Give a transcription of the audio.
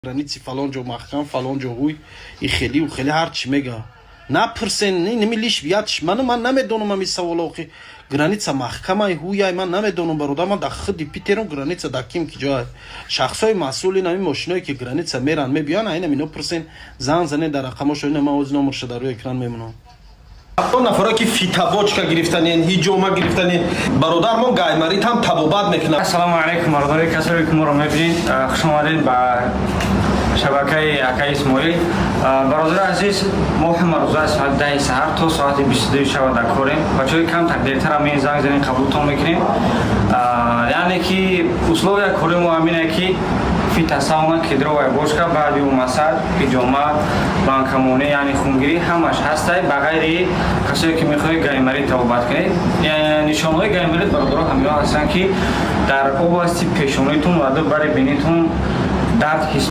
Граница фалон ҷо маҳкам, фалон ҷо ҳуй и хелиу хеле ҳар чӣ мега. Напурсен, ними лиш ятш ману ман намедонам ами саволо. Охи, граница маҳкамай, ҳуяй, ман намедонам, бародар. Ман дар худи Питерам, граница дар ким ки ҷоай. Шахсҳои масъул, ин ами мошиное ки граница меран, мебиён, айнам ино пурсен, зан занен дар рақамошо. Ина ман ози номерша дар рӯи экран мемонам. Он нафаро ки фитобочка гирифтанен, ҳиҷома гирифтанен, бародар, мо гайморит ҳам табобат мекунам. Ассалому алайкум, бародари, касое ки моро мебинед, хуш омадед ба шабакаи акаи Исмоил. Бародари азиз, мо ҳама рӯза аз соати 10-и саҳар то соати 22-и шаба дар корем. Бачаҳои камтар дертара ме занг занем, қабултон мекунем. Яъне ки условия кори мо ҳамине ки фитосауна, кедровая бочка, баъди ӯ массаж, ҳиҷома, банкамонӣ, яъне хунгирӣ, ҳамаш ҳастай, ба ғайри касое ки мехоҳед гайморит табобат кунед. Нишонҳои гайморит, бародаро, ҳамиҳо ҳастанд, ки дар области пешонитон ва ду бари бинитон дард ҳис